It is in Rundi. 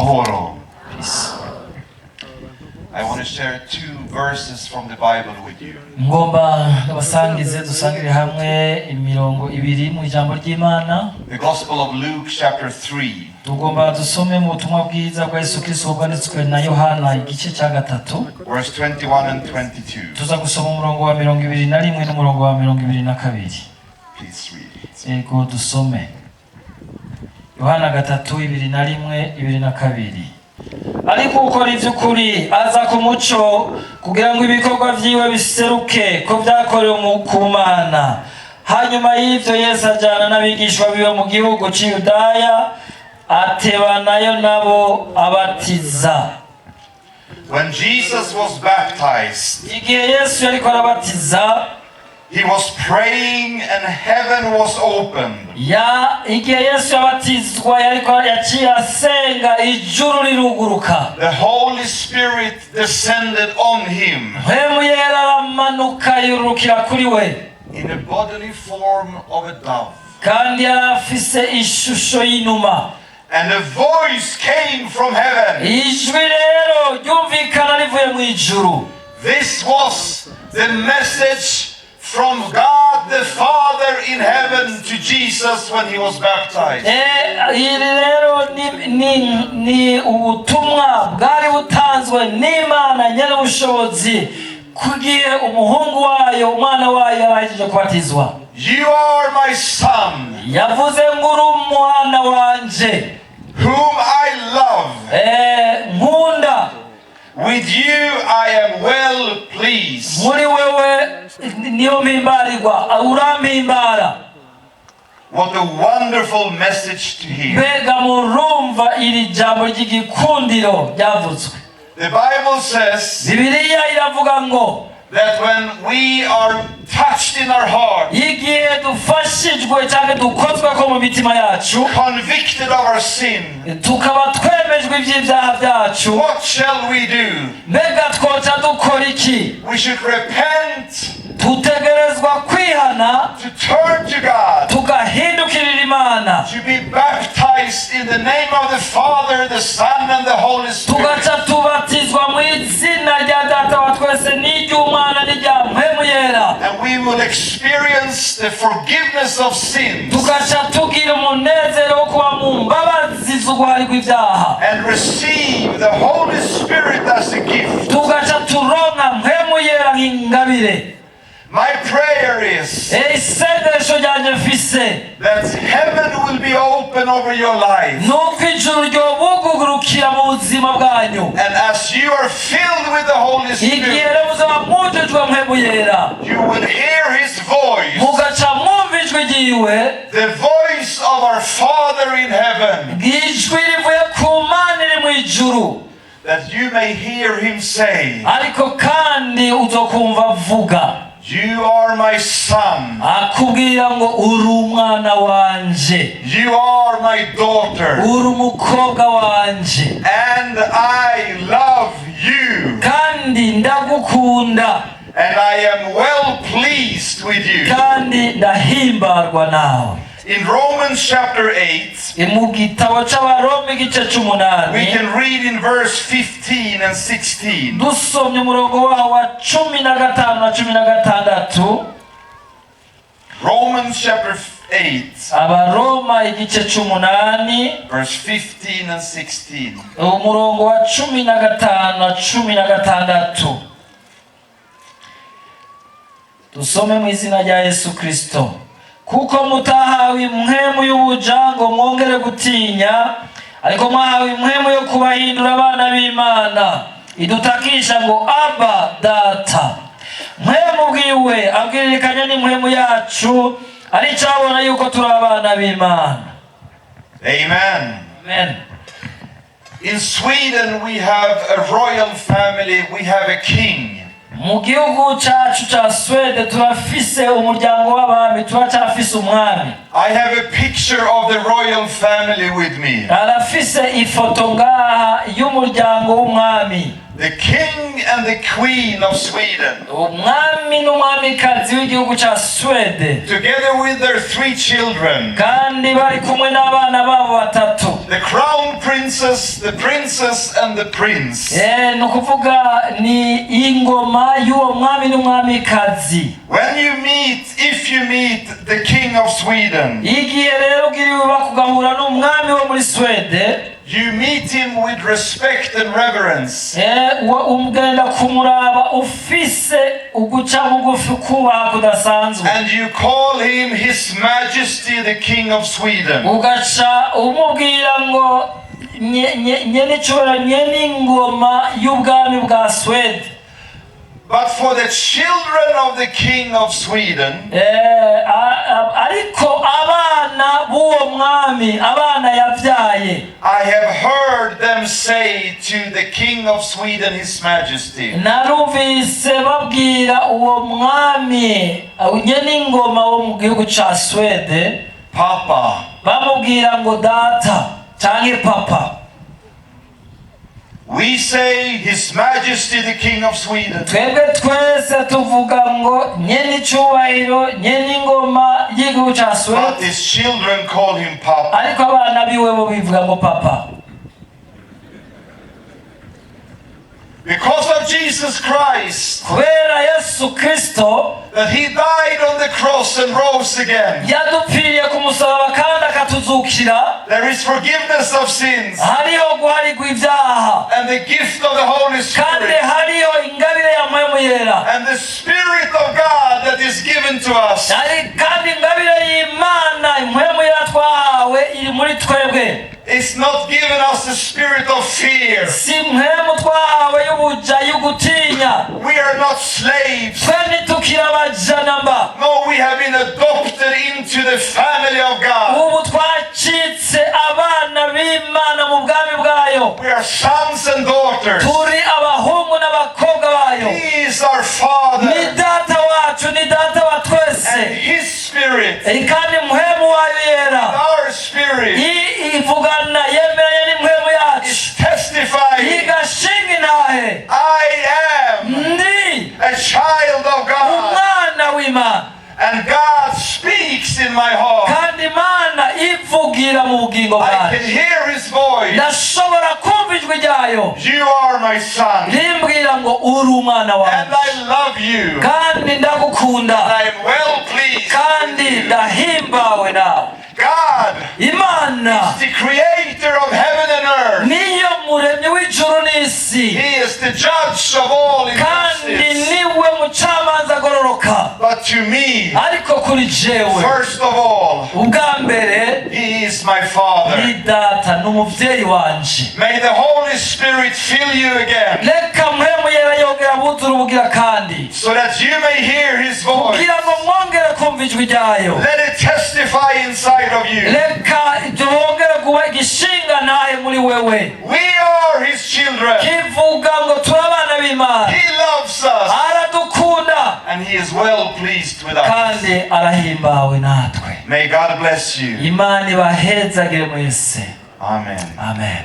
Mahoro. Peace. I want to share two verses from the Bible with you. Ngomba ndabasangize, dusangire hamwe imirongo ibiri mu ijambo ry'Imana. The Gospel of Luke, chapter 3, Tugomba dusome mu butumwa bwiza bwa Yesu Kristo bwanditswe na Yohana, igice cya gatatu, verse 21 and 22. Tuza gusoma umurongo wa 21 n'umurongo wa 22. Please read it. Ego, dusome Yohana 3, 21, 22. Ariko ukora ivy'ukuri aza ku muco, kugira ngo ibikorwa vyiwe biseruke ko vyakorewe ku Mana. Hanyuma y'ivyo, Yesu ajana n'abigishwa biwe mu gihugu c'i Yudaya, atebanayo nabo, abatiza. When Jesus was baptized, Igihe Yesu yariko arabatiza, he was praying and heaven was opened. Ya igihe Yesu yabatizwa, yariko yaciye asenga, ijuru riruguruka. The Holy Spirit descended on him Mpwemu Yera aramanuka, yurukira kuri we in a bodily form of a dove. Kandi yari afise ishusho y'inuma. And a voice came from heaven. Ijwi rero ryumvikana rivuye mu ijuru. This was the message from God the Father in heaven to Jesus when he was baptized. Iri rero ni ubutumwa bwari butanzwe n'Imana nyir'ubushobozi kugihe umuhungu wayo, umwana wayo, yarahejeje kubatizwa. "You are my son, Yavuze ngo uri umwana wanje whom I love. Nkunda. With you I am well pleased." Muri wewe niyo mpimbarirwa, urampimbara. What a wonderful message to hear. Mbega murumva iri jambo ry'igikundiro ryavuzwe! The Bible says Bibiliya iravuga ngo that when we are touched in our heart, igihe dufashijwe cyangwa dukozwe ko mu mitima yacu, convicted of our sin, tukaba twemejwe iby'ibyaha byacu, what shall we do? Mbega twoca dukora iki? We should repent, Tutegerezwa kwihana, to turn to God, tugahindukirira Imana, to be baptized in the name of the Father, the Son, and the Holy Spirit. Tugaca tubatizwa mu izina rya Data wa twese n'iry'Umwana n'irya Mpwemu Yera. And we will experience the forgiveness of sins Tugaca tugira umunezero wo kuba mu mbabazi z'uguharirwa ibyaha and receive the Holy Spirit as a gift. Tugaca turonka Mpwemu Yera nk'ingabire. My prayer is Isengesho ryanjye mfise that heaven will be open over your life. Nuko ijuru ryobugurukira mu buzima bwanyu. And as you are filled with the Holy Igihe Spirit, rero muzaba mwujujwe Mpwemu Yera, you will hear His voice, mugaca mwumva ijwi ryiwe, the voice of our Father in heaven, ijwi rivuye ku Mana iri mu ijuru, that you may hear Him say, ariko kandi uzokumva avuga, "You are my son, akubwira ngo uri umwana wanje, you are my daughter, uri umukobwa wanje, and I love you, kandi ndagukunda, and I am well pleased with you." kandi ndahimbarwa nawe. In Romans chapter 8, Mu gitabo c'Abaroma, igice c'umunani, we can read in verse 15 and 16. Dusomye umurongo waho wa 15 na 16. Romans chapter 8, Abaroma igice c'umunani, verse 15 and 16. Umurongo wa 15 na 16, dusome mu izina rya Yesu Kristo. Kuko mutahawe impwemu y'ubuja ngo mwongere gutinya, ariko mwahawe impwemu yo kubahindura abana b'Imana, idutakisha ngo Aba, Data. Mpwemu bwiwe abwiririkanya n'impwemu yacu, aricabona yuko turi abana b'Imana. Amen. Amen. In Sweden, we have a royal family, we have a king. Mu gihugu cyacu cya Swede turafise umuryango w'abami, turacyafise umwami. I have a picture of the royal family with me. Arafise ifoto ngaha y'umuryango w'umwami. The king and the queen of Sweden, Umwami n'umwamikazi w'igihugu ca Swede, together with their three children, kandi bari kumwe n'abana babo batatu, the crown princess, the princess, and the prince. Ni ukuvuga ni ingoma y'uwo mwami n'umwamikazi. When you meet, if you meet the king of Sweden, Igihe rero ugiriwe bakugahura n'umwami wo muri Swede, you meet him with respect and reverence. Ugenda kumuraba ufise uguca bugufi, kubaha kudasanzwe. And you call him His Majesty the King of Sweden. Ugaca umubwira ngo nyenicubahiro nyen'ingoma y'ubwami bwa Swede. But for the children of the King of Sweden, Ariko abana b'uwo mwami, abana yabyaye, I have heard them say to the King of Sweden, His Majesty, narumvise babwira uwo mwami nyen'ingoma wo mu gihugu ca Swede, "Papa." bamubwira ngo data canke papa. We say His Majesty the King of Sweden. Twebwe twese tuvuga ngo nyen'icubahiro nyen'ingoma y'igihugu ca But Swede, his children call him Papa. ariko abana biwe bo bivuga ngo papa. Because of Jesus Christ, Kubera Yesu Kristo, that he died on the cross and rose again. yadupfiriye ku musaraba kandi akatuzukira, There is forgiveness of sins hariho guharigwa ibyaha and the gift of the Holy kandi Spirit hariho ingabire ya Mpwemu Yera and the Spirit of God that is given to us. Kandi ingabire y'Imana Impwemu Yera twahawe iri muri twebwe. It's not given us the spirit of fear. Si mpwemu twahawe y'ubuja, y'ugutinya. We are not slaves. Twe ntitukiri abaja namba. No, we have been adopted into the family of God. Ubu twacitse abana b'Imana mu bwami bwayo. We are sons and daughters. Turi abahungu n'abakobwa bayo. He is our Father. Ni data wacu, ni data wa twese. And His Spirit, Kandi Mpwemu wayo Yera our spirit, ivugana yemeranye n'impwemu yacu, is testifying, igashinga intahe, "I am ndi a child of God." umwana w'Imana. And God speaks in my heart. Kandi Imana ivugira mu bugingo I can bwanjye. hear His voice. Ndashobora kumva ijwi ryayo "You are my son." rimbwira ngo uri umwana "And wanjye, I love you." kandi ndagukunda, "And I am well pleased kandi with you." ndahimbawe nawe. God Imana is the creator of heaven and earth. niyo muremyi w'ijuru n'isi, He is the judge of all kandi injustice. niwe mucamanza agororoka. But to me, Ariko kuri jewe, first of all, ubwa mbere, He is my Father. ni data, ni umuvyeyi wanje. May the Holy Spirit fill you again Reka Mpwemu Yera yongera buzura ubugira kandi, so that you may hear His voice. kugira ngo mwongere kumva ijwi ryayo. Let it testify inside of you. Reka bongere kuba igishinga ntahe muri wewe. We are His children. Kivuga ngo turi abana b'Imana. He loves us Aradukunda, and He is well pleased with us. kandi arahimbawe natwe. May God bless you. Imana ibahezagire mwese. Amen. Amen.